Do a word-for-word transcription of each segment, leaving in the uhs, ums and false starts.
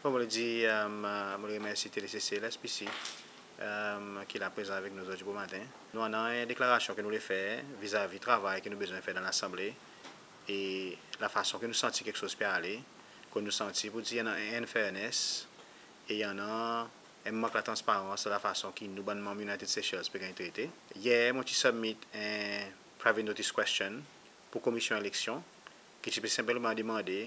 Bon, mon le dir, e, mon le remersi Télé Sesel, S P C, e, ki la prezan avek nou ozordi bomaten. Nou annan en deklarasyon ki nou le fer vizavi travay ki nou bezwen fer dan Lasanble e lafason ki nou santi keksoz pe ale, kot nou santi pour dir i annan en unfairness e i annan en mank latransparans dan lafason ki nou bann manm United Seychelles pe ganny trete. Yer mon ti submit en private notice question pour Komisyon Eleksyon ki ti pe senpleman demande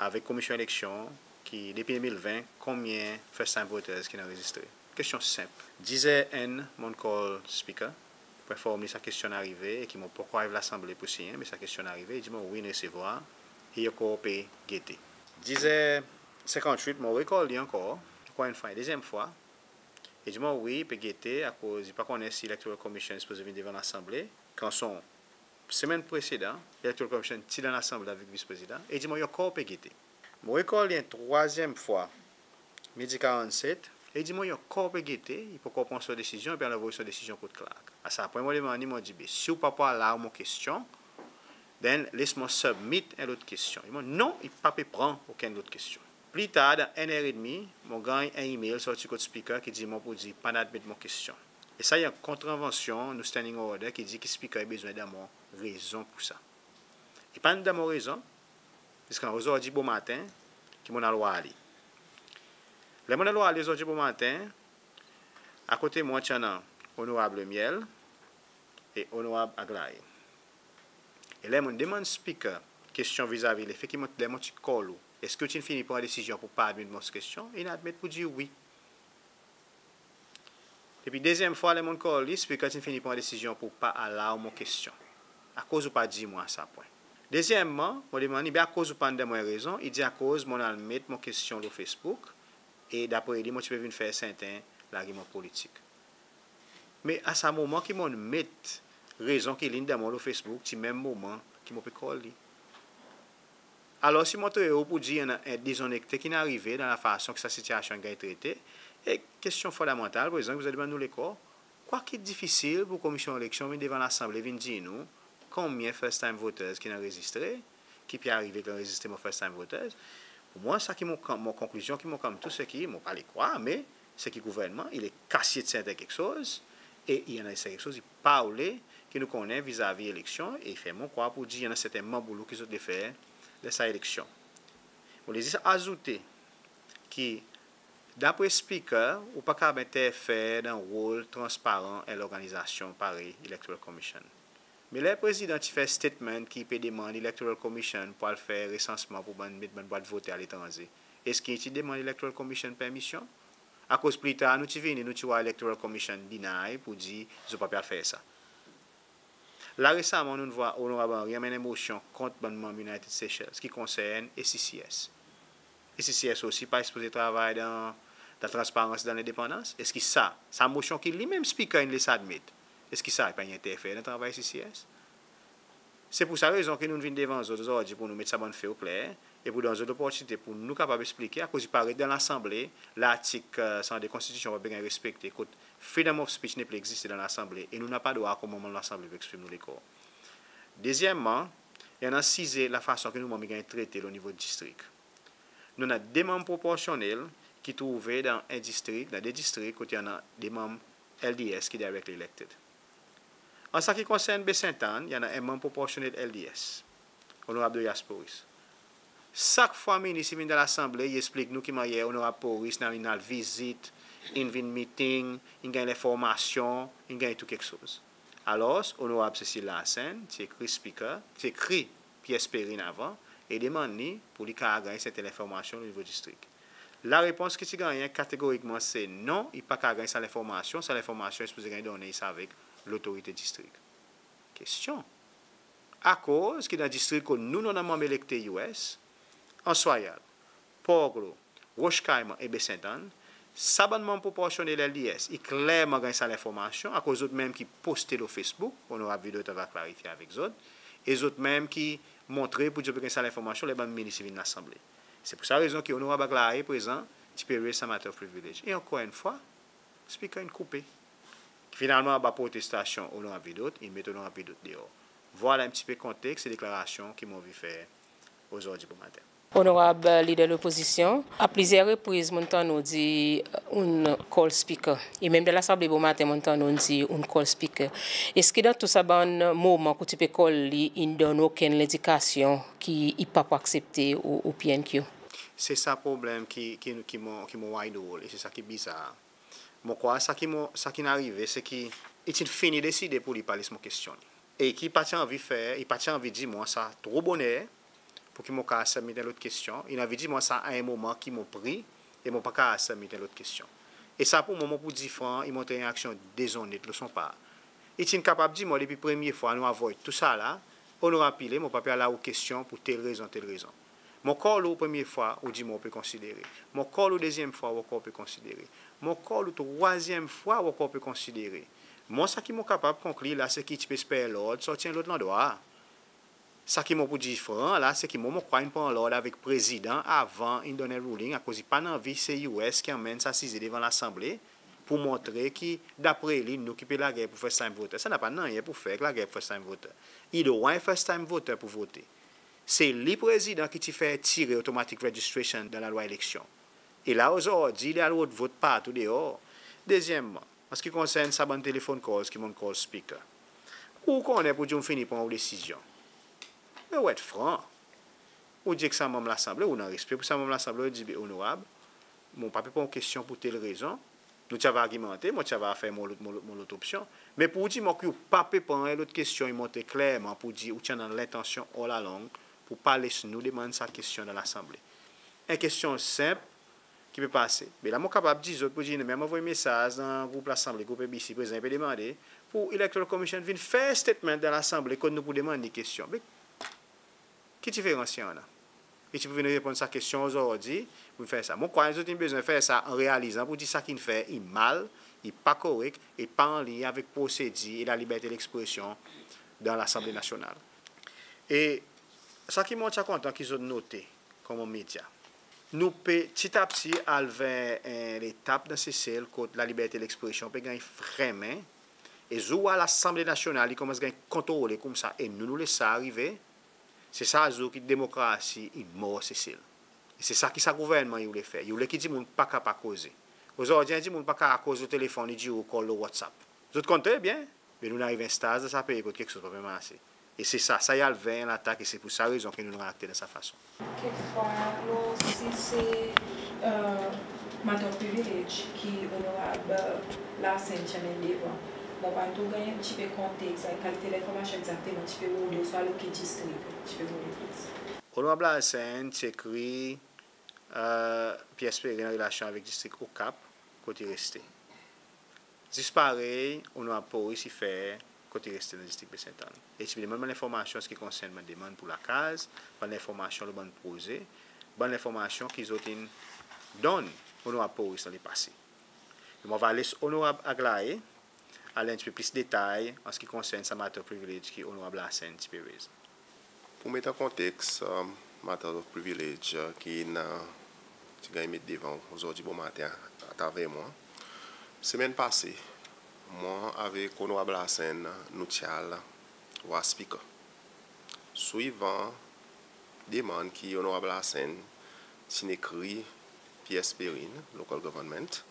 avek Komisyon Eleksyon ki depi de mil ven konbyen first time voters ki'n anrezistre. Kestyon senp. Diz er enn mon'n call Speaker pour enform li sa kestyon in arive e ki mon pa ankor ariv Lasanble pour sinyen, me sa kestyon in arive. I dir mwan wi, in resevwar e i ankor pe gete. Diz er senkant wit mon re-call li ankor, ankor enn fwa, en dezyenm fwa. I dir mwan wi, i pe gete akoz i pa konnen si Electoral Commission sipoze vin devan Lasanble. Kan son semenn presedan Electoral Commission ti dan Lasanble avek Vis Prezidan, e i dir mwan i ankor pe gete. Mon re-call li en trwazyenm fwa midi karannset, e i dir mwan i ankor pe gete, i pa ankor pran son desizyon, i pe anvoy son desizyon kot clerk. A sa pwen mon demann li, mon dir be si ou pa pou allow mon kestyon, then les mwan submit en lot kestyon. I dir mwan non, i pa pe pran okenn lot kestyon. Pli tar dan en er edmi mon ganny en email sorti kot Speaker ki dir mwan pour dir pa'n admet mon kestyon. E sa i an kontravansyon nou standing order ki dir ki Speaker i bezwen donn mwan rezon pour sa. I pa'n donn mwan rezon ziska ozordi bomaten ki mon'n al war li. Ler mon'n al war li ozordi bomaten, akote mwan ti annan Onorab Lemiel e Onorab Aglae. E ler mon'n demann Speaker kestyon vizavi lefe ki mon, ler mon ti call ou, eski ou ti'n fini pran desizyon pour pa admet mon kestyon, in admet pour dir wi. Depi dezyenm fwa ler mon'n call li, Speaker ti'n fini pran desizyon pour pa allow mon kestyon. Akoz ou pa dir mwan sa pwen? Dezyenmman mon demann li be akoz ou pa'n donn mwan rezon? I dir akoz mon'n al met mon kestyon lo Facebook e dapre li mon ti pe vin fer serten largiman politik. Me a sa moman ki mon'n met rezon ki li'n donn mwan lo Facebook, ti menm moman ki mon pe call li. Alors i montre ou pour dir i annan en dezonekte ki'n arive dan lafason ki sa sitiasyon in ganny trete. E kestyon fondamantal prezan ki nou bezwen demann nou lekor, kwa ki difisil pour Komisyon Eleksyon vin devan Lasanble vin dir nou konbyen first time voters ki'n anrezistre, ki pe arive avek lanrezistreman first time voters? Pour mwan sa ki mon, mon konklizyon ki mon konm tou se ki mon pa le krwar, me se ki gouvernman i le kasyet serten keksoz e i annan serten keksoz i pa oule ki nou konnen vizavi eleksyon e i fer mwan krwar pour dir i annan serten manboulou ki zot le fer dan sa eleksyon. Mon le zis azoute ki dapre Speaker ou pa kapab enterfer dan rol transparan en lorganizasyon parey Electoral Commission. Me ler Prezidan ti fer statement ki i pe demann Electoral Commission pour al fer resansman pour bann, met bann bwat vote aletranze, eski i ti demann Electoral Commission permisyon? Akoz pli tar nou ti vini, nou ti war Electoral Commission deny pour dir zot pa pe al fer sa. La resaman nou'n war Onorab Henrie anmenn en mosyon kont bann manm United Seychelles ki konsern A C C S. A C C S osi pa sipoze travay dan, dan transparans, dan lendepandans? Eski sa, sa mosyon ki li menm Speaker in les admet, eski sa i pa enterfer dan travay A C C S? Se pour sa rezon ki nou'n vin devan zot ozordi pour nou met sa bann fe o kler e pour donn zot loportinite pour nou kapab eksplike, akoz i paret dan Lasanble lartik, e, san de Konstitisyon pa pe ganny respekte, kot freedom of speech nepli egziste dan Lasanble e nou napa drwa konman manm Lasanble pour eksprim nou lekor. Dezyenmman, i annan size lafason ki nou manm i ganny trete lo nivo distrik. Nou annan de manm proporsyonnel ki trouve dan en distrik, dan de distrik kot i annan de manm L D S ki directly elected. An sa ki konsern Baie Ste Anne, i annan en manm proporsyonnel L D S, Onorab Doyas Pauris. Sak fwa Minis i vin dan Lasanble, i eksplik nou ki mannyer Onorab Pauris in al vizit, in vin meeting, in ganny lenformasyon, in ganny tou keksoz. Alors Onorab Cécile Larsen ti ekri Speaker, ti ekri Pierre Sperin avan e demann li pour li kapab ganny serten lenformasyon lo nivo distrik. Larepons ki ti gannyen kategorikman se non, i pa kapab ganny sa lenformasyon, sa lenformasyon i sipoze ganny donnen avek lotorite distrik. Kestyon, akoz ki dan distrik kot nou, nou annan manm elekte U S, Anse Royale, Port Glaud, Roche Caiman e Baie Ste Anne, sa bann manm proporsyonnel L D S i klerman ganny sa lenformasyon, akoz zot menm ki poste lo Facebook, Onorab Vidot ava klarifye avek zot, e zot menm ki montre pour dir zot pe ganny sa lenformasyon ler bann Minis i vin Lasanble. Se pour sa rezon ki Onorab Aglae prezan ti pe raise sa matter of privilege. E ankor enn fwa Speaker in koupe. Finalman anba protestasyon Onorab Vidot, in met Onorab Vidot deor. Vwala en pti pe konteks e deklarasyon ki mon anvi fer ozordi bomaten. Onorab Leader Lopozisyon, a plizyer repriz mon'n tann ou dir ou'n call Speaker. E menm dan Lasanble bomaten mon'n tann ou'n dir ou'n call Speaker. Eski dan tou sa bann moman ki ou ti pe call li, in donn ou okenn lendikasyon ki i pa pou aksepte ou, ou PNQ? Se sa problenm ki, ki, ki mon, ki mon war drol, e se sa ki bizar. Mon krwar sa ki mon, sa ki'n arive, se ki i ti'n fini deside pour li pa les mon kestyonn. E ki i pa ti anvi fer, i pa ti anvi dir mwan sa tro boner pour ki mon kapab submit en lot kestyon. I'n anvi dir mwan sa a en moman ki mon pri e mon pa kapab submit en lot kestyon. E sa pour mwan, mon pou dir fran, i montre en aksyon dezonnet lo son par. I ti'n kapab dir mwan depi premye fwa nou avoid tou sa la, Onorab Pillay, mon pa pe allow ou kestyon pour tel rezon, tel rezon. Mon call ou premye fwa, ou dir mwan ou pe konsidere. Mon call ou dezyenm fwa, ou ankor pe konsidere. Mon call ou trwazyenm fwa, ou ankor pe konsidere. Mwan sa ki mon kapab konklir la, se ki i ti pe esper lord sorti en lot landrwa. Sa ki mon pou dir fran la, se ki mwan mon krwar in pran lord avek Prezidan avan in donn en ruling, akoz i pa'n anvi se US ki anmenn sa size devan Lasanble pour montre ki, dapre li, nou ki pe lager pour first time voter. Sa napa nanryen pour fer ek lager pour first time voter. I drwa en first time voter pour vote. Se li Prezidan ki ti fer tire automatic registration dan lalwa eleksyon. E la ozordi, li al rod vot partou deor. Dezyenmman, an se ki konsern sa bann telephone calls ki mon'n call Speaker, ou konnen pour dir ou'n fini pran ou desizyon. Me ou et fran. Ou dir ek sa manm Lasanble, ou annan respe pour sa manm Lasanble, ou dir, be Onorab, mon pa pe pran ou kestyon pour tel rezon. Nou ti ava argimante, mon ti ava fer mon lot, mon lot, mon lot opsyon. Me pour ou dir mwan ki ou pa pe pran en lot kestyon, i montre klerman pour dir ou ti annan lentansyon all along pour pa les nou demann sa kestyon dan Lasanble. En kestyon senp ki pe pase. Be la mon kapab dir zot pour dir, nou menm anvoy mesaz dan group Lasanble, group ABC, Prezidan i pe demande pour Electoral Commission vin fer statement dan Lasanble kot nou pou demann li kestyon. Be ki diferans i annan? I ti pou vin reponn sa kestyon ozordi, pou fer sa. Mon krwar zot in bezwen fer sa an realizan pour dir sa ki in fer i mal, i pa korek, e pa anliny avek prosedir e laliberte lekspresyon dan Lasanble Nasyonal. E sa ki mon ti a kontan ki zot note konman medya, nou pe ptitapti al ver en letap dan Sesel kot laliberte lekspresyon pe ganny fremen. E zour ou war Lasanble Nasyonal i konmans ganny kontrole koumsa, e nou, nou les sa arive, se sa zour ki demokrasi i mor Sesel. E se sa ki sa gouvernman i oule fer. I oule ki dimoun pa kapab koze. Ozordi, en dimoun pa kapab koz lo telefonn, i dir ou call lo WhatsApp. Zot konn tre byen, me nou'n ariv en staz dan sa pei kot keksoz pa pe marse. E se sa, sa i al ver en latak, e se pour sa rezon ki nou'n reakte dan sa fason. Kekfwa, alor, si se, e, matter of privilege ki Onorab Larsen ti anmenn devan, mon pa tro ganny en pti pe konteks, kalite lenformasyon egzakteman ti pe rode, ouswa lo ki distrik ti pe rode plis? Onorab Larsen ti ekrir, e, Pierce Perrin an relasyon avek distrik Au Cap, kot i reste. Zis parey Onorab Pauris i fer kot i reste dan distrik Baie Sainte Anne. E ti pe demann bann lenformasyon an se ki konsern bann demann pour lakaz, bann lenformasyon lo bann proze, bann lenformasyon ki zot in donn Onorab Pauris dan lepase. E mon ava les Onorab Aglae al en pti pe plis detay an se ki konsern sa matter of privilege ki Onorab Larsen ti pe raise. Pour met an konteks, e, matter of privilege, e, ki'n, e, ti ganny met devan ou ozordi bomaten atraver mwan. Semenn pase, mwan avek Onorab Larsen, nou ti al war Speaker. Swivan demann ki Onorab Larsen ti'n ekrir Pierce Perrin, Local Government,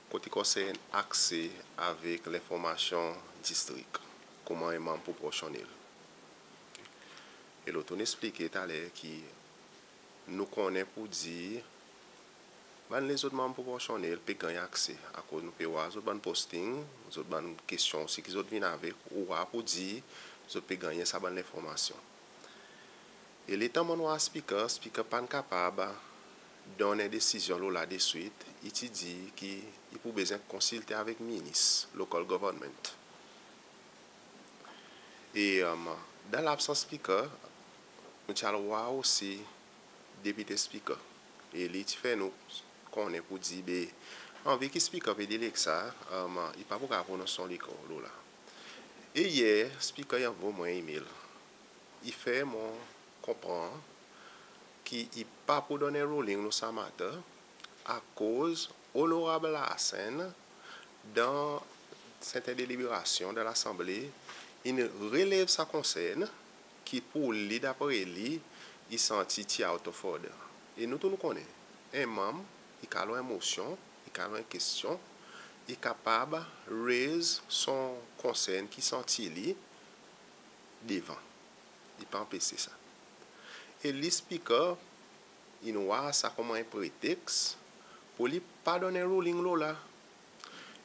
kot i konsern akse avek lenformasyon distrik, konman en manm proporsyonnel. E lo toun eksplike taler ki nou konnen pour dir bann lezot manm proporsyonnel pe ganny akse, akoz nou pe war zot bann posting, zot bann kestyon osi ki zot vin avek, ou war pour dir zot pe gannyen sa bann lenformasyon. E letan mon'n war Speaker, Speaker pa'n kapab donn en desizyon lo la deswit, i ti dir ki i pou bezwen konsilte avek Minis Local Government. E, e, dan labsans Speaker, nou ti al war osi Depite Speaker. E li ti fer nou konnen pour dir, be, an vi ki Speaker pe delek sa, e, i pa pou kapab pronons son lekor lo la. E yer, Speaker i anvoy mwan en email. I fer mwan konpran ki i pa pou donn en ruling lo sa matter, akoz Onorab Larsen, dan serten deliberasyon dan Lasanble, in relev sa konsern ki pour li, dapre li, i santi ti out of order. E nou tou nou konnen, en manm i kapab lo en mosyon, i kapab lo en kestyon, i kapab raise son konsern ki i santi li devan. I pa anpese sa. E li Speaker in war sa konman en preteks pour li pa donn en ruling lo la.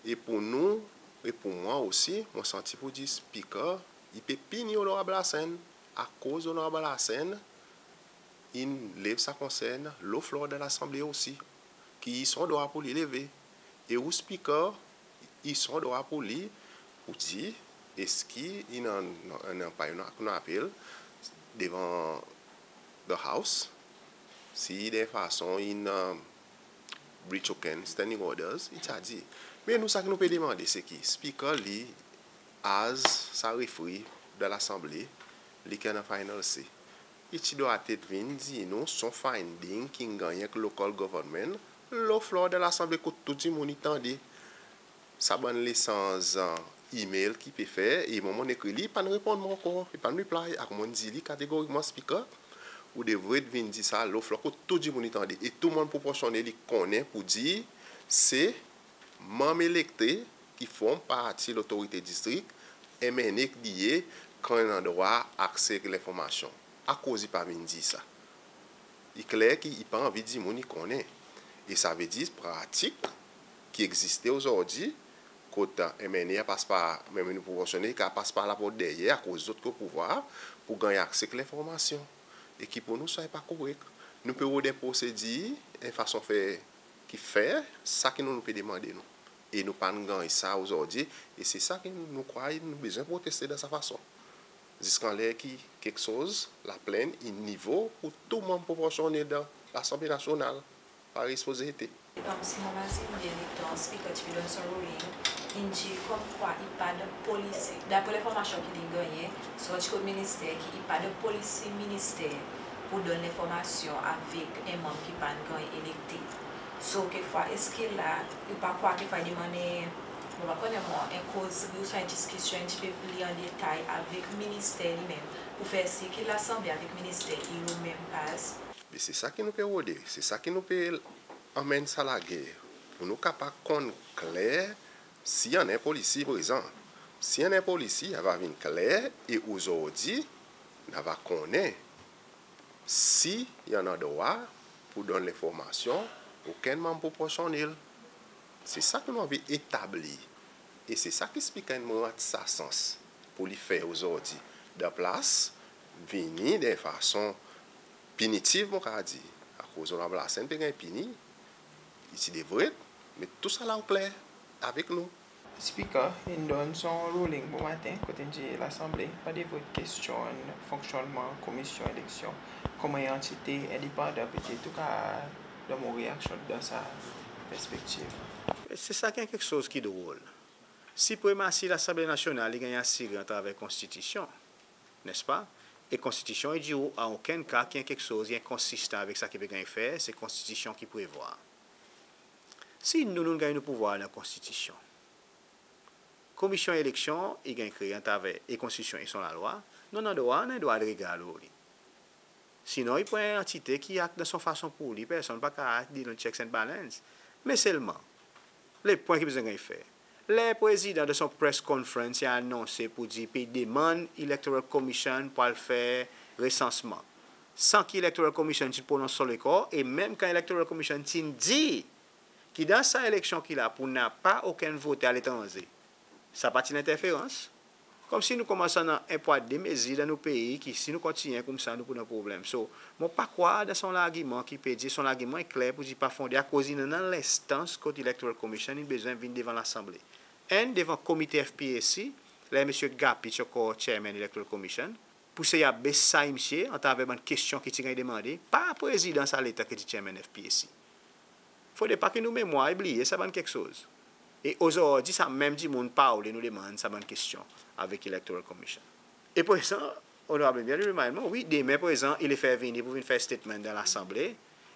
E pour nou, e pour mwan osi, mon santi pour dir Speaker i pe pini Onorab Larsen, akoz Onorab Larsen in lev sa konsern lo floor dan Lasanble osi, ki i son drwa pour li leve. E ou Speaker, i son drwa pour li pour dir eski in, in, in, pa nou apel devan the House, si dan en fason in, um, breach okenn standing orders, i ti a dir. Me nou, sa ki nou pe demande se ki Speaker li, as sa referee dan Lasanble, li ki annan final say, i ti dwatet vin dir nou son finding ki'n gannyen ek local government lo floor dan Lasanble kot tou dimoun i tande. Sa bann lesanz, uh, email ki pe fer, e mwan mon'n ekrir li, i pa'n reponn mwan ankor, i pa'n reply. Akoz mon'n dir li kategorikman, Speaker, ou devret vin dir sa lo floor kot tou dimoun i tande. E tou manm proporsyonnel i konnen pour dir se manm elekte ki form parti Lotorite Distrik, M N A ki i ye, ki annan drwa akse ek lenformasyon. Akoz i pa vin dir sa? I kler ki i pa anvi dimoun i konnen. E savedir pratik ki egziste ozordi, kot, uh, M N A i pas par, menm nou proporsyonnel, i kapab pas par laport deryer akoz zot ki o pouvwar pour ganny akse ek lenformasyon. E ki pour nou sa i pa korek. Nou pe rod en prosedir, en fason fer ki fer sa ki nou, nou pe demande nou. E nou pa'n ganny sa ozordi, e se sa ki nou krwar nou bezwen proteste dan sa fason. Ziska ler ki keksoz, laplenn, i nivo pour tou manm proporsyonnel dan Lasanble Nasyonal, parey i sipoze ete. Em, si mon mazin byen, letan Speaker ti pe donn son ruling, in dir konmkwa i pa dan polisi, dapre lenformasyon ki li'n gannyen, sorti kot Minister, ki i pa dan polisi Minister pour donn lenformasyon avek en manm ki pa'n ganny elekte. So, kekfwa, eski la, ou pa krwar kekfwa i demann, mon pa konnen mwan, en kozri ouswa en diskisyon en pti pe pli an detay avek Minister li menm, pour fer sir ki Lasanble avek Minister i lo menm paz? Me se sa ki nou pe rode, se sa ki nou pe anmenn sa lager, pour nou kapab konn kler si i annan en polisi prezan. Si i annan en polisi, i ava vin kler, e ozordi nou ava konnen si i annan drwa pour donn lenformasyon okenn manm proporsyonnel. Se sa ki nou anvi etabli. E se sa ki Speaker in rant sa sans pour li fer ozordi. Dan plas vini dan en fason pinitif, mon kapab dir, akoz Onorab Larsen pe ganny pini, i ti devret met tousala o kler avek nou. Speaker in donn son ruling bomaten, kot in dir Lasanble pa devret kestyonn fonksyonnman Komisyon Eleksyon konman en antite endepandan. Petet ou kapab donn mon reaksyon dan sa perspektiv. Se sa ki en keksoz ki drol. Sipremasi Lasanble Nasyonal i ganny asire atraver Konstitisyon, nespa? E Konstitisyon i dir ou, an okenn ka ki en keksoz i enkonsistan avek sa ki pe ganny fer, se Konstitisyon ki prevwar. Si nou, nou ganny nou pouvwar dan Konstitisyon, Komisyon Eleksyon i ganny kree atraver e Konstitisyon e son lalwa, nou annan drwa, annan drwa legal lo li. Sinon, i pran en antite ki act dan son fason pour li, personn pa kapab dir li checks and balance. Me selman, lepwen ki bezwen ganny fer, ler Prezidan dan son press conference i anonse pour dir pe demann Electoral Commission pour al fer resansman, san ki Electoral Commission ti'n pronons son lekor, e menm kan Electoral Commission ti'n dir ki dan sa eleksyon ki la pour napa okenn vote aletranze, sa pa ti lenterferans? Konmsi nou konmans annan en pwa de mezir dan nou pei, ki si nou kontinyen koumsa nou pou dan problenm. So, mon pa krwar dan son largiman ki pe dir, son largiman i kler pour dir pa fonde, akoz i annan lenstans kot Electoral Commission in bezwen vin devan Lasanble. Enn, devan Komite F P A C, ler Msye Gapi ti ankor Chairman Electoral Commission, pour sey abes sa msye atraver bann kestyon ki ti ganny demande par Prezidan sa letan ki ti Chairman F P A C. Fodre pa ki nou memwar i bliye sa bann keksoz. E ozordi sa menm dimoun pa oule nou demann sa bann kestyon avek Electoral Commission. E prezan, Onorab Emiel i remind mwan, wi, demen prezan i le fer vini pour vin fer statement dan Lasanble.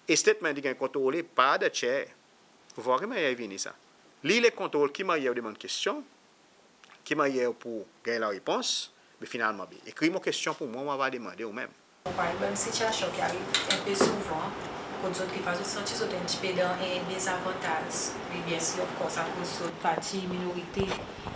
E statement i ganny kontrole par the chair. Ou war ki mannyer i vini sa. Li, li kontrol ki mannyer ou demann kestyon, ki mannyer ou pou ganny larepons, me finalman, be, ekrir mon kestyon pour mwan, mon ava demande ou menm. Parey bann sitiasyon ki ariv en pe souvan, kot zot kekfwa zot santi zot en pti pe dan en dezavantaz. Wi, byensir, of course, akoz zot pati minorite.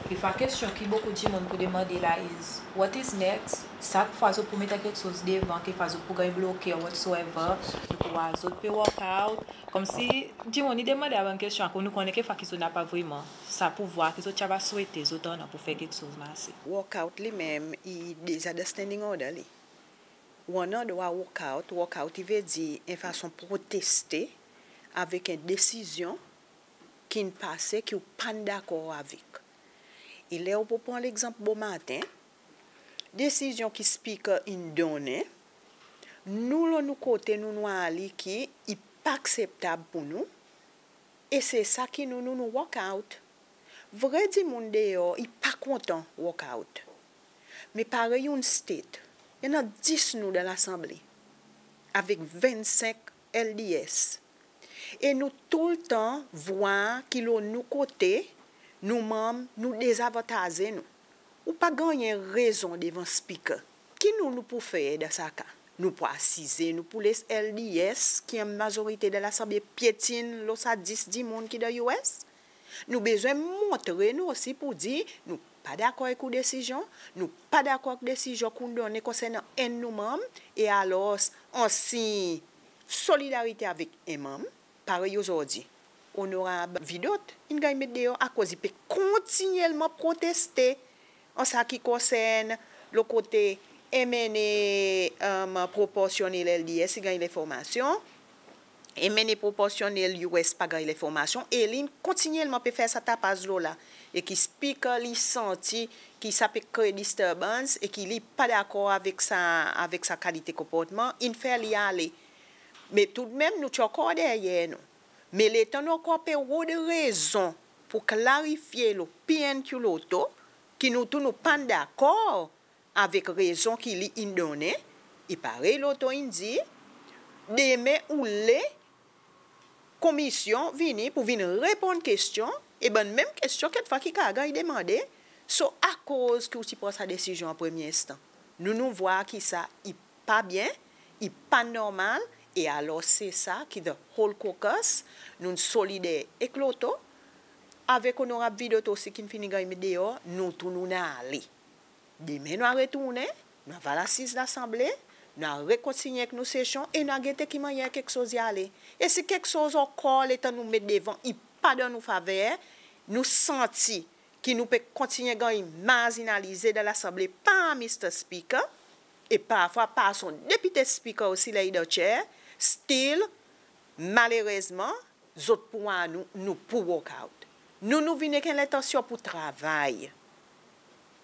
Kekfwa kestyon ki bokou dimoun pou demande la is, what is next? Sak fwa zot pou met en keksoz devan, kekfwa zot pou ganny bloke or whatsoever, zot pou war zot pe walk out. Konmsi dimoun i demande sa bann kestyon, akoz nou konnen kekfwa ki zot napa vreman sa pouvwar ki zot ti ava swete zot annan pou fer keksoz marse. Walk out li menm i deza dan standing order li. Ou annan drwa walk out. Walk out i vedir en fason proteste avek en desizyon ki'n pase ki ou pa'n dakor avek. E ler ou pou pran legzanp bomaten, desizyon ki Speaker in donnen, nou lo nou kote nou'n war li ki i pa akseptab pour nou, e se sa ki nou, nou, nou walk out. Vre dimoun deor i pa kontan walk out. Me parey ou'n state, i annan dis nou dan Lasanble avek vennsenk LDS. E nou toultan vwar ki lo nou kote, nou manm, nou dezavantaze nou. Ou pa gannyen rezon devan Speaker. Ki nou, nou pou fer dan sa ka? Nou pou asize, nou pou les LDS ki an mazorite dan Lasanble pyetin lo sa dis dimoun ki dan US? Nou bezwen montre nou osi pour dir nou pa dakor ek ou desizyon, nou pa dakor ek desizyon ki ou'n donnen konsernan enn nou manm, e alors an siny solidarite avek en manm, parey ozordi Onorab Vidot in ganny met deor akoz i pe kontinyelman proteste an sa ki konsern lo kote MNA, e, proporsyonnel LDS i ganny lenformasyon, MNA proporsyonnel US pa ganny lenformasyon, e li kontinyelman pe fer sa tapaz lo la, e ki Speaker li santi ki sa pe kree disturbance, e ki li pa dakor avek sa, avek sa kalite konportman, in fer li ale. Me toudmenm nou ti ankor deryer nou. Me letan nou ankor pe rod rezon pour klarifye lo PNQ Loto, ki nou tou nou pa'n dakor avek rezon ki li in donnen, e parey Loto in dir, demen ou le komisyon vini pour vin reponn kestyon, e bann menm kestyon kekfwa ki kapab ganny demande, so akoz ki ou ti pran sa desizyon an premye enstan? Nou, nou vwar ki sa i pa byen, i pa normal, e alors se sa ki the whole caucus, nou'n solider ek Loto, avek Onorab Vidot osi ki'n fini ganny met deor, nou tou nou'n ale. Demen nou a retournen, nou ava al asiz Lasanble, nou a rekontinyen ek nou sesyon e nou a gete ki mannyer keksoz i ale. E si keksoz ankor letan nou met devan i pa dan nou faver, nou santi ki nou pe kontinyen ganny marzinalize dan Lasanble par Mister Speaker, e parfwa par son Deputy Speaker osi ler i dan chair, still, malerezman, zot pou war nou, nou pou walk out. Nou, nou vin ek en lentansyon pour travay.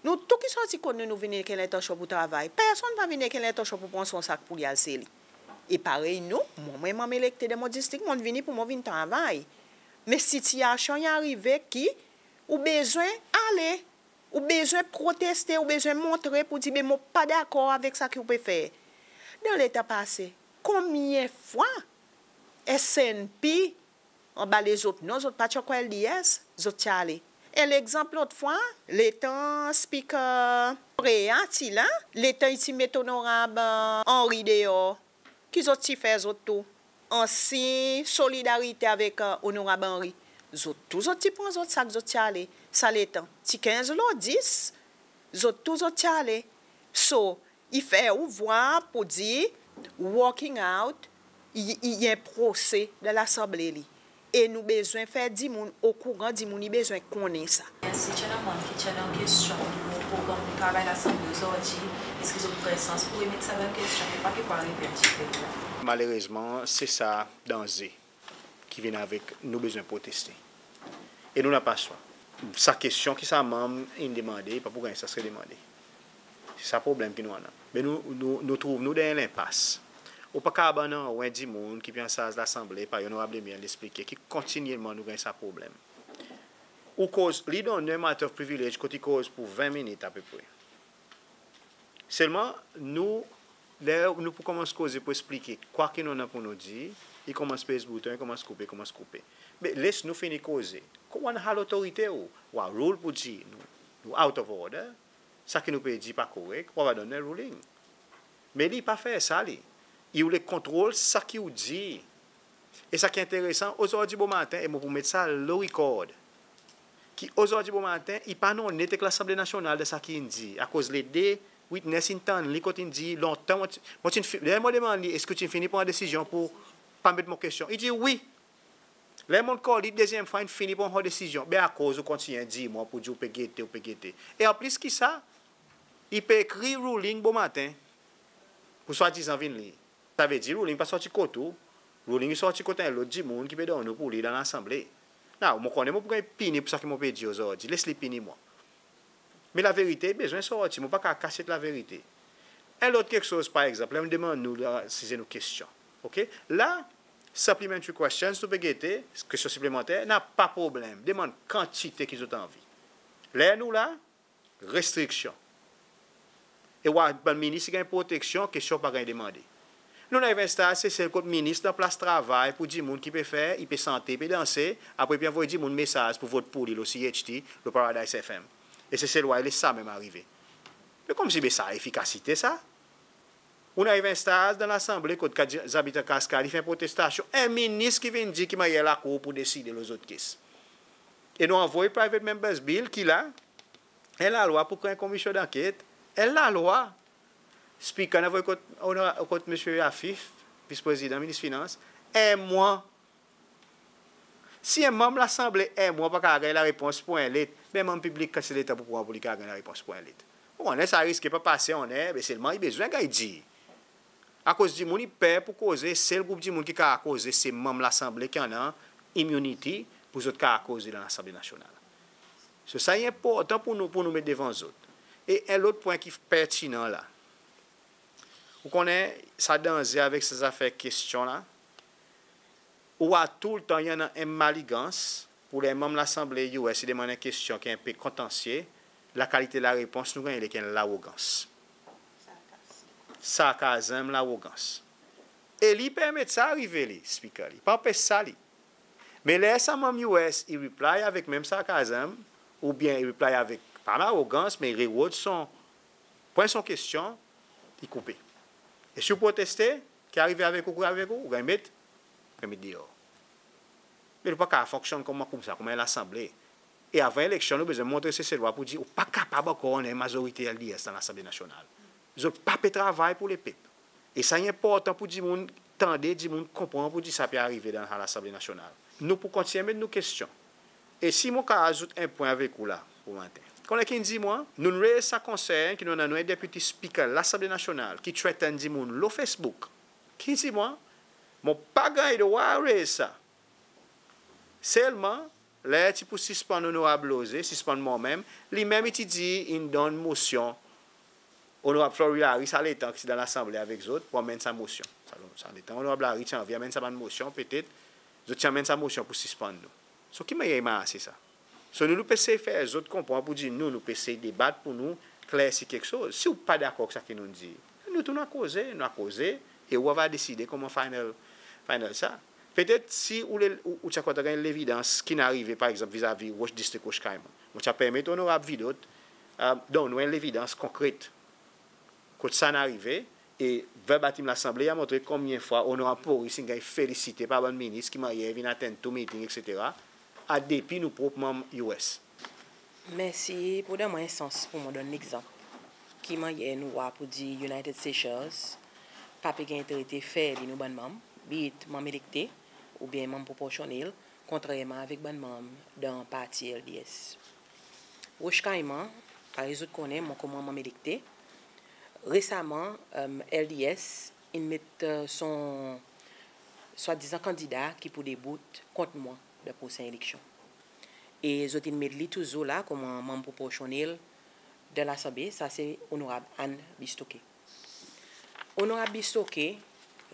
Nou tou ki sorti kot nou, nou vin ek en lentansyon pour travay. Personn pa vin ek en lentansyon pour pran son sak pour li al se li. E parey nou, mwan, mwan manm elekte dan mon distrik, mon'n vini pour mwan vin travay. Me sitiasyon i arive ki ou bezwen ale, ou bezwen proteste, ou bezwen montre pour dir, be mon pa dakor avek sa ki ou pe fer. Dan letan pase, konbyen fwa SNP anba lezot non, zot pa ti ankor LDS, zot ti ale? En legzanp, lot fwa, letan Speaker Correa ti la, letan i ti met Onorab, e, Henrie deor, ki zot ti fer zot tou? An siny solidarite avek, e, Onorab Henrie, zot tou zot ti pran zot sak, zot ti ale. Sa letan, ti kenz lo dis, zot tou zot ti ale. So, i fer ou vwar pour dir walking out i, i, i en prose dan Lasanble li. E nou bezwen fer dimoun okouran, dimoun i bezwen konnen sa. Mersi. Ti annan manm ki ti annan kestyon lo progranm travay Lasanble ozordi, eski zot pran sans pour remet sa bann kestyon, e pa ki pou arive en pti pe la? Malerezman, se sa danze ki vin avek nou bezwen proteste. E nou napa swa. Sa kestyon ki sa manm in demande, i pa pou ganny sans redemande. Se sa problenm ki nou annan. Me nou, nou, nou trouv nou dan en lenpas. Ou pa kapab annan en dimoun ki pe ansarz Lasanble, parey Onorab Lemiel in eksplike, ki kontinyelman nou ganny sa problenm. Ou koz, li donn nou en matter of privilege kot i koz pour ven minit apepre. Selman, nou, ler nou pou konmans koze pour eksplike kwa ki nou annan pour nou dir, i konmans pez bouton, i konmans koupe, i konmans koupe. Be les nou fini koze. Konman ou annan lotorite ou, ou a rule pour dir nou, nou out of order, sa ki nou pe dir pa korek, ou ava donn nou en ruling. Me li i pa fer sa li. I oule kontrol sa ki ou dir. E sa ki enteresan, ozordi bomaten, e mon pou met sa lo rikord, ki ozordi bomaten i pa onnet ek Lasanble Nasyonal dan sa ki in dir. Akoz le de witness in tann li kot in dir lontan, mon ti, mon ti'n fi-, ler mon demann li, eski ou ti'n fini pran desizyon pour pa met mon kestyon? I dir wi. Ler mon'n call li dezyenm fwa, in fini pran son desizyon. Be akoz ou kontinyen dir mwan pour dir ou pe gete, ou pe gete? E anplis ki sa, i pe ekrir ruling bomaten pour swadizan vin lir. Savedir ruling pa sorti kot ou, ruling i sorti kot en lot dimoun ki pe donn ou pour lir dan Lasanble. Now, mon konnen mon pou ganny pini pour sa ki mon pe dir ozordi, les li pini mwan. Me laverite i bezwen sorti, mon pa kapab kasyet laverite. En lot keksoz, par egzanp, ler ou demann nou la, si se nou kestyon. OK? La, supplementary questions, nou pe gete, kestyon siplemanter, napa problenm. Demann kantite ki zot anvi. Ler nou la, restriksyon. E ou war bann minis i ganny proteksyon, kestyon pa ganny demande. Nou'n ariv en stad Sesel kot minis dan plas travay pour dimoun ki pe fer, i pe sante, i pe danse, apre i pe anvoy dimoun mesaz pour vot pour li lo C H T, lo Paradise F M. E Seselwa i les sa menm arive. Me konmsi be sa efikasite sa? Ou'n ariv en stad dan Lasanble kot kad zabitan Cascade i fer protestasyon, en minis ki vin dir ki mannyer lakour pou deside lo zot case. E nou anvoy Private Members Bill ki la, en lalwa pour kree en komisyon danket, en lalwa. Speaker, nou anvoy kot, kot Msye Afif, Vis Prezidan, Minis Finans, en mwan. Si en manm Lasanble en mwan pa kapab ganny larepons pour en let, be manm piblik, kan se letan pou pran pour li kapab ganny larepons pour en let? Ou konnen sa i riske pa pase onnen, be selman i bezwen ganny dir. Akoz dimoun i per pour koze, sel group dimoun ki kapab koze se manm Lasanble ki annan immunity pour zot kapab koze dan Lasanble Nasyonal. So sa i enportan pour nou, pour nou met devan zot. E en lot pwen ki pertinan la. Ou konnen sa danze avek sa zafer kestyon la. Ou war toultan i annan en maligans pour ler manm Lasanble U S i demann en kestyon ki en pe kontansye, lakalite larepons nou gannyen li ek en lawogans. Sarkazm, lawogans. E li permet sa arive li, Speaker, li pa anpes sa li. Me ler sa manm U S i reply avek menm sarkazm, oubyen i reply avek, pa lawogans, me i reword son, pran son kestyon, i koupe. E si ou proteste, ki arive avek ou, ki arive avek ou, ou ganny met, ou ganny met deor. Me nou pa kapab fonksyonn konman, koumsa, konman en Lasanble. E avan eleksyon, nou bezwen montre Seselwa pour dir ou pa kapab ankor annan en mazorite L D S dan Lasanble Nasyonal. Zot pa pe travay pour lepep. E sa i enportan pour dimoun tande, dimoun konpran pour dir sa pe arive dan Lasanble Nasyonal. Nou pou kontinyen met nou kestyon. E si mon kapab azout en pwen avek ou la, bomaten. Konnen ki in dir mwan, nou'n raise sa konsern ki nou annan nou en Deputy Speaker Lasanble Nasyonal ki threaten dimoun lo Facebook. Ki in dir mwan, mon pa ganny drwa raise sa. Selman, ler ti pou sispann Onorab Loze, sispann mwan menm, li menm i ti dir in donn mosyon Onorab Flory Larue sa letan ki ti dan Lasanble avek zot pour anmenn sa mosyon. Sa, sa letan Onorab Larue ti anvi anmenn sa bann mosyon, petet zot ti anmenn sa mosyon pour sispann nou. So ki mannyer i marse sa? So nou, nou pe sey fer zot konpran pour dir nou, nou pe sey debat pour nou klersi keksoz. Si ou pa dakor ek sa ki nou'n dir, nou tou nou a koze, nou a koze, e ou ava deside konman final, final sa. Petet si ou le, ou, ou ti a kontan ganny levidans ki'n arive, par egzanp, vizavi Roche, distrik Roche Caiman. Mon ti a permet Onorab Vidot, e, donn nou en levidans konkret kot sa in arive, e verbatim Lasanble i a montre konbyen fwa Onorab Pauris in ganny felisite par bann minis ki mannyer i vin attend to meeting, et cetera, a depi nou prop manm U S. Mersi pour donn mwan en sans pour mon donn legzanp ki mannyer nou war pour dir United Seychelles pa pe ganny trete fairly nou bann manm, be it manm elekte oubyen manm proporsyonnel, kontrerman avek bann manm dan parti L D S. Roche Caiman, parey zot konnen, mwan konman manm elekte, resaman, e, L D S in met, e, son swadizan kandida ki pou debout kont mwan dan prosen eleksyon. E zot in met li touzour la konman manm proporsyonnel dan Lasanble, sa se Onorab Anne Bistoquet. Onorab Bistoquet,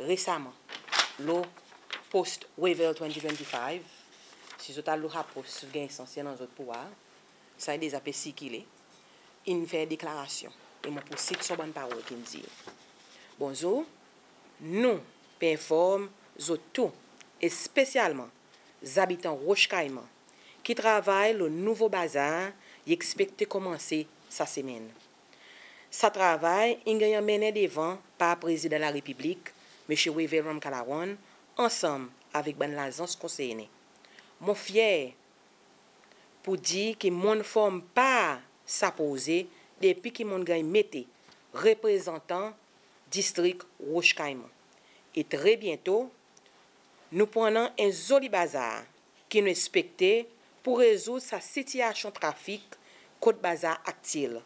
resaman, lo post Wavell twenty twenty-five, si zot al lo sa post, si zot ganny sans, i annan zot pou war, sa i deza pe sirkile, in fer deklarasyon, e mon pou sit son bann parol ki'n dir. Bonzour, nou pe enform zot tou, espesyalman zabitan Roche Caiman, ki travay lo nouvo bazar i ekspekte konmanse sa semenn. Sa travay in ganny anmennen devan par Prezidan Larepiblik, Msye Wavel Ramkalawan, ansanm avek bann lazans konsernen. Mon fyer pour dir ki mon'n form par sa proze depi ki mon'n ganny mete reprezantan distrik Roche Caiman. E tre byento, nou pou annan en zoli bazar ki nou ekspekte pour rezoud sa sitiasyon trafik kot bazar aktyel.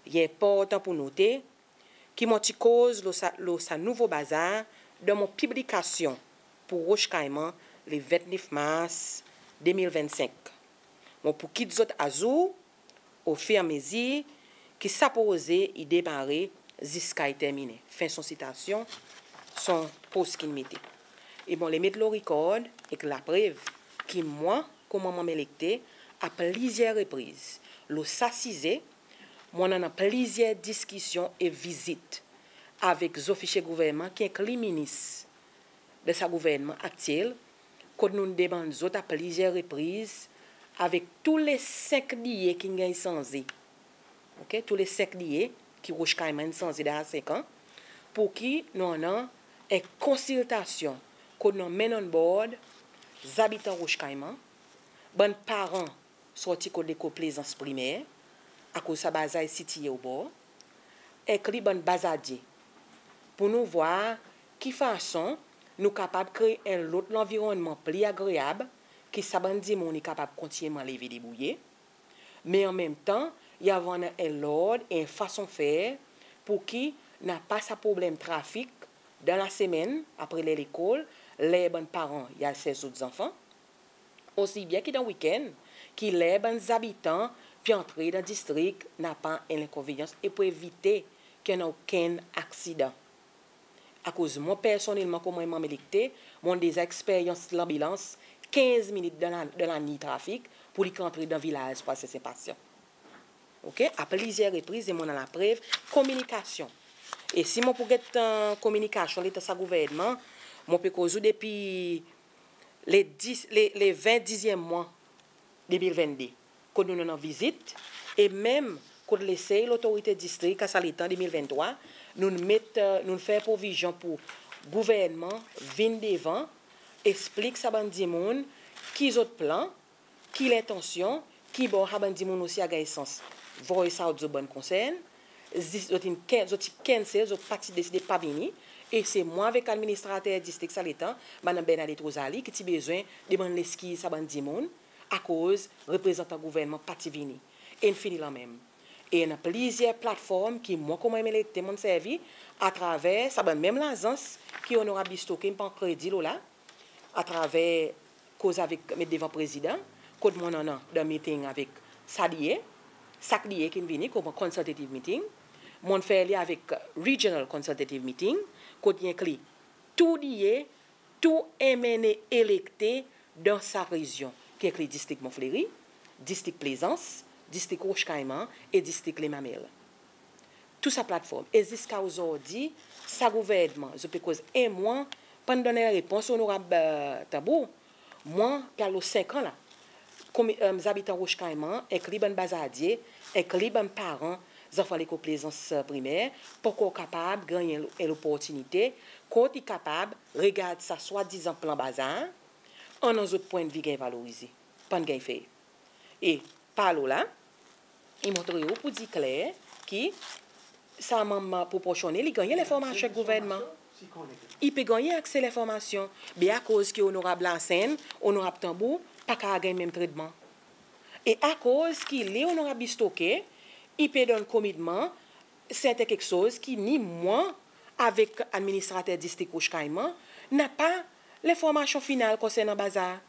I enportan pour note ki mon ti koz lo sa, lo sa nouvo bazar dan mon piblikasyon pour Roche Caiman le ventnef Mars de mil vennsenk. Mon pou kit zot azour ofiramezir ki sa proze i demare ziska i terminen. Fen son sitasyon, son pos ki'n mete. E mon le met lo rikord ek laprev ki mwan, konman manm elekte, a plizyer repriz, lo sa size, mon'n annan plizyer diskisyon e vizit avek zofisye gouvernman ki enkli minis dan sa gouvernman aktyel, kot nou'n demann zot a plizyer repriz avek tou le senk D A ki'n ganny sanze. Oke, tou le senk D A ki Roche Caiman in sanze dan senk an, pour ki nou annan en konsiltasyon kot nou anmenn on board zabitan Roche Caiman, bann paran sorti kot lekol Plaisance Primaire, akoz sa bazar i sitiye obor, enkli bann bazadye, pour nou vwar ki fason nou kapab kree en lot lanvironnman pli agreyab ki sa bann dimoun i kapab kontinyelman leve debrouye. Me anmenmtan, i ava annan en lord e en fason fer pour ki napa sa problenm trafik dan lasemenn apre ler lekol, ler bann paran i al sers zot zanfan, osi byen ki dan wikenn, ki ler bann zabitan pe antre dan distrik napa en lenkonvenyans, e pour evite ki annan okenn aksidan. Akoz mwan personnelman konman en manm elekte, mon'n deza eksperyans lanbilans kenz minit dan la, dan laliny trafik pour li antre dan vilaz pour al sers en pasyan. Oke, a plizyer repriz, e mon annan laprev, kominikasyon. E si mon pou get, e, kominikasyon letan sa gouvernman, mon pe koz ou depi le dis, le, le ven dizyenm mwan de mil venn de, kot nou'n annan vizit, e menm kot lesey lotorite distrik a sa letan de mil venn trwa, nou'n met, e, nou'n fer provizyon pour gouvernman vin devan, eksplik sa bann dimoun ki zot plan, ki lentansyon, ki bor sa bann dimoun osi a ganny sans voice out zot bann konsern, zis zot in ken-, zot ti cancel, zot pa ti deside pa vini, e se mwan avek administrater distrik sa letan, Madanm Bernadette Rosalie, ki ti bezwen demann leskiz sa bann dimoun, akoz reprezantan gouvernman pa ti vini. E in fini lanmenm. E annan plizyer platform ki mwan konman en elekte mon'n servi, atraver sa bann menm lazans ki Onorab Bistoquet, mon pa kredi lo la, atraver koz avek met devan Prezidan, kot mon'n annan dan meeting avek sa D A, sak D A ki'n vini konman consultative meeting, mon'n fer li avek regional consultative meeting, kot i enkli tou D A, tou M N A elekte dan sa rezyon, ki enkli distrik Mont Fleuri, distrik Plaisance, distrik Roche Caiman e distrik Les Mamelles. Tou sa platform. E ziska ozordi, sa gouvernman, zot pe koz en mwan, pa'n donn en repons Onorab, e, Tambour, mwan pe al lo senk an la. Komi-, e, zabitan Roche Caiman, enkli bann bazadye, enkli bann paran zanfan lekol Plaisance, e, Primaire, pa ankor kapab ganny en, en loportinite, kot i kapab regard sa swadizan plan bazar, annan zot pwennvi ganny valorize. Pa'n ganny fer. E par lo la, i montre ou pour dir kler ki sa manm proporsyonnel, i ganny lenformasyon ek gouvernman. I pe ganny akse lenformasyon. Be akoz ki Onorab Larsen, Onorab Tambour, pa kapab ganny menm tretman? E akoz ki li Onorab Bistoquet, i pe donn komitman serten keksoz ki ni mwan avek administrater distrik Roche Caiman, napa lenformasyon final konsernan bazar?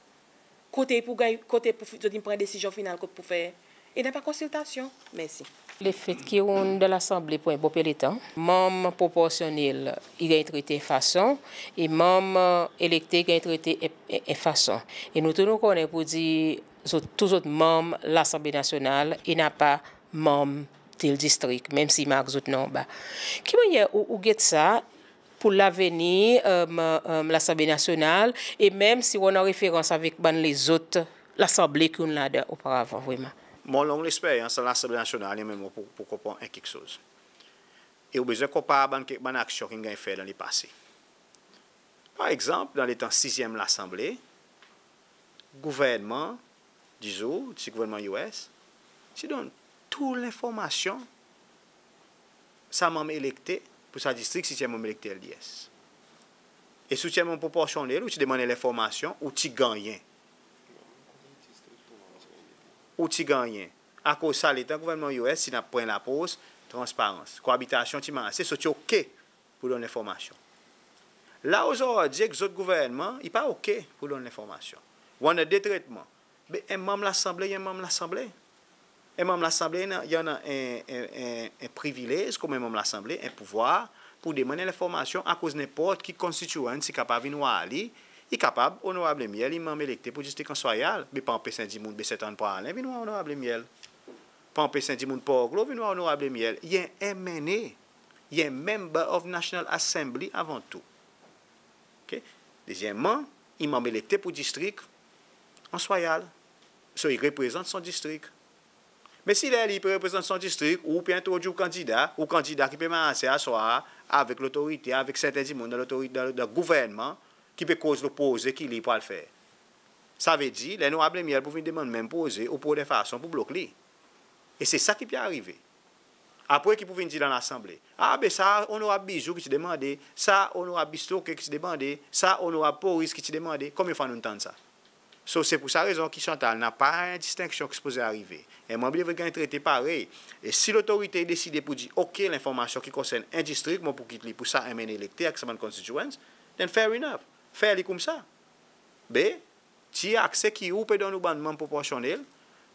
Kote pou ganny, kote pou fi-, zot in pran desizyon final kot pou fer? E napa konsiltasyon. Mersi. Lefet ki ou'n dan Lasanble pour en bon pe letan, manm proporsyonnel i ganny trete en fason, e manm, e, elekte i ganny trete en, en, en fason. E nou tou nou konnen pour dir zot, tou zot manm Lasanble Nasyonal, e napa manm tel distrik, menm si i mark zot non anba. Ki mannyer ou, ou get sa pour lavenir, e, e, Lasanble Nasyonal, e menm si ou annan referans avek bann lezot Lasanble ki ou'n ladan oparavan, vreman? Mon long leksperyans dan Lasanble Nasyonal, e menm mon pou, pou konpran en keksoz. E ou bezwen konpar bann kek bann aksyon ki'n ganny fer dan lepase. Par egzanp, dan letan sizyenm Lasanble, gouvernman dizour, ti gouvernman US, ti donn tou lenformasyon sa manm elekte pour sa distrik si ti en manm elekte LDS. E si ou ti en manm proporsyonnel, ou ti demann lenformasyon, ou ti gannyen. Ou ti gannyen. Akoz sa letan gouvernman US ti napa lapros, transparans. Koabitasyon ti marse, so ti OK pour donn lenformasyon. La ozordi ek zot gouvernman, i pa OK pour donn lenformasyon. Ou annan de tretman. Be en manm Lasanble, i en manm Lasanble. En manm Lasanble, i annan, i annan en, en, en, en privilez konman en manm Lasanble, en pouvwar pour demann lenformasyon akoz nenport ki constituents i kapab vin war li, i kapab, Onorab Lemiel, i manm elekte pour distrik Anse Royale, be pa anpes en dimoun Baie Ste Anne Praslin vin war Onorab Lemiel. Pa anpes en dimoun Port Glaud vin war Onorab Lemiel. I en MNA, i en Member of National Assembly avan tou. OK? Dezyenmman, i manm elekte pour distrik Anse Royale. So, i reprezant son distrik. Me si ler li i pe reprezant son distrik, ou pe entrodwir ou kandida, ou kandida ki pe marse aswar avek lotorite, avek serten dimoun dan lotorite, dan, dan gouvernman, ki pe koz lo proze ki li i pral fer. Savedir, ler Onorab Lemiel pou vin demann menm proze, ou pou rod en fason pour blok li. E se sa ki pe arive. Apre ki pou vin dir dan Lasanble, a be sa Onorab Bizou ki ti demande, sa Onorab Bistoquet ki ti demande, sa Onorab Pauris ki ti demande, konbyen fwa nou'n tann sa? So, se pour sa rezon ki Chantal, napa en distenksyon ki sipoze arive. En manm i devret ganny trete parey. E si lotorite i deside pour dir, OK, lenformasyon ki konsern en distrik, mon pou kit li pour sa MNA elekte avek sa bann constituents, then fair enough. Fer li koumsa. Be, tir akse ki ou pe donn ou bann manm proporsyonnel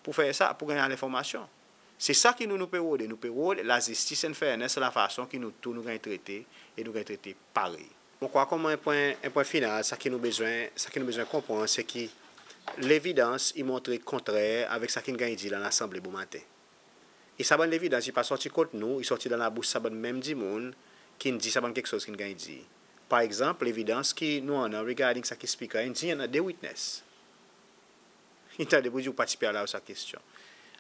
pour fer sa, pour ganny lenformasyon. Se sa ki nou, nou pe rode, nou pe rod lazistis and fairness, lafason ki nou tou nou ganny trete e nou ganny trete parey. Mon krwar konman en pwen, en pwen final, sa ki nou bezwen, sa ki nou bezwen konpran, se ki levidans i montre kontrer avek sa ki'n ganny dir dan Lasanble bomaten. E sa bann levidans i pa sorti kot nou, i sorti dan labous sa bann menm dimoun ki'n dir sa bann keksoz ki'n ganny dir. Par egzanp, levidans ki nou annan regarding sa ki Speaker in dir, i annan de witness. I tande pour dir ou pa ti pe allow sa kestyon.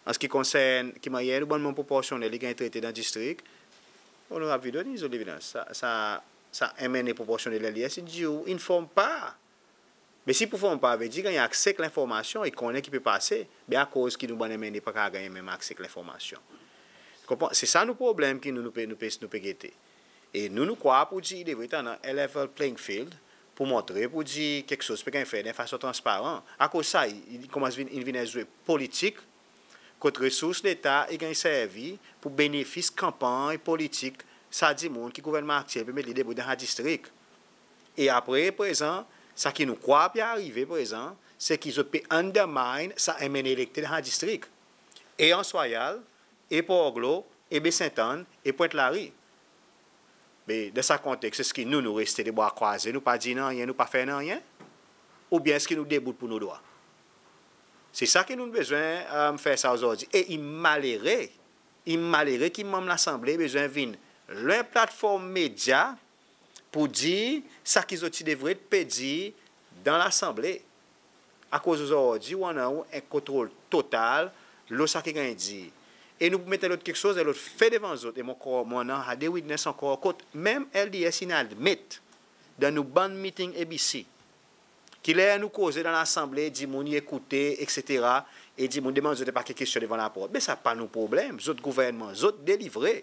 An se ki konsern ki mannyer nou bann manm proporsyonnel i ganny trete dan distrik, Onorab Vidot in dir zot levidans. Sa, sa, sa MNA proporsyonnel LDS in dir ou in form par. Me si i pou form par, vedir i ganny akse ek lenformasyon, i konnen ki pe pase, be akoz ki nou bann MNA pa kapab ganny menm akse ek lenformasyon? Konpran? Se sa nou problenm ki nou, nou pe, nou pe, nou pe gete. E nou, nou krwar pour dir i devret annan en level playing field pour montre pour dir keksoz pe ganny fer dan en fason transparan. Akoz sa, i, i konmans vin, in vin en zwe politik, kot resours Leta i ganny servi pour benefis kanpanny politik sa dimoun ki gouvernman aktyel pe met li debout dan sa distrik. E apre, prezan, sa ki nou krwar pe arive prezan, se ki zot pe undermine sa MNA elekte dan sa distrik. E Anse Royale, e Port Glaud, e Baie Ste Anne, e Pointe Larue. Be, dan sa konteks, eski nou, nou reste lebra krwaze, nou pa dir nanryen, nou pa fer nanryen? Oubyen eski nou debout pour nou drwa? Se sa ki nou bezwen, e, fer sa ozordi. E i malere, i malere ki manm Lasanble bezwen vin lo en platform medya pour dir sa ki zot ti devret pe dir dan Lasanble. Akoz ozordi ou annan ou en kontrol total lo sa ki ganny dir. E nou pou met en lot keksoz, en lot fe devan zot, e mon krwar mon annan de witness ankor, kot menm LDS in admet dan nou bann meeting ABC, ki ler nou koze dan Lasanble, dimoun i ekoute, etsetera, e dimoun demann zot en pake kestyon devan laport. Be sa pa nou problenm, zot gouvernman, zot delivre.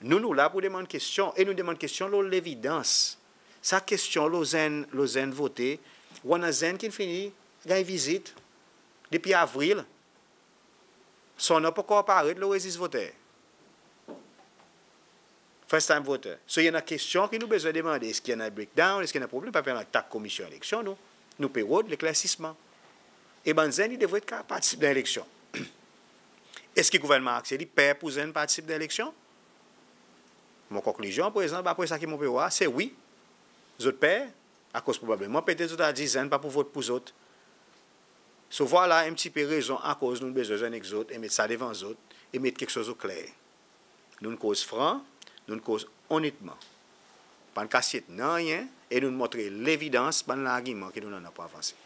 Nou, nou la pour demann kestyon, e nou demann kestyon lo levidans. Sa kestyon lo zenn, lo zenn vote, ou annan zenn ki'n fini ganny vizit depi Avril. Son non pa ankor paret lo rezis voter. First time voter. So, i annan kestyon ki nou bezwen demande, eski i annan breakdown, eski i annan problenm, pa pe al atak Komisyon Eleksyon, nou. Nou pe rod leklersisman. E bann zenn i devret kapab partisip dan eleksyon. Eski gouvernman aktyel i per pour zenn partisip dan eleksyon? Mon konklizyon prezan, dapre sa ki mon pe war, se wi. Zot per, akoz probableman, petet zot a dir zenn pa pou vot pour zot. So, vwala en pti pe rezon akoz nou bezwen zwenn ek zot e met sa devan zot e met keksoz o kler. Nou'n koz fran, nou'n koz onnetman. Pa'n kasyet nanryen, e nou'n montre levidans bann largiman ki nou annan pour avanse.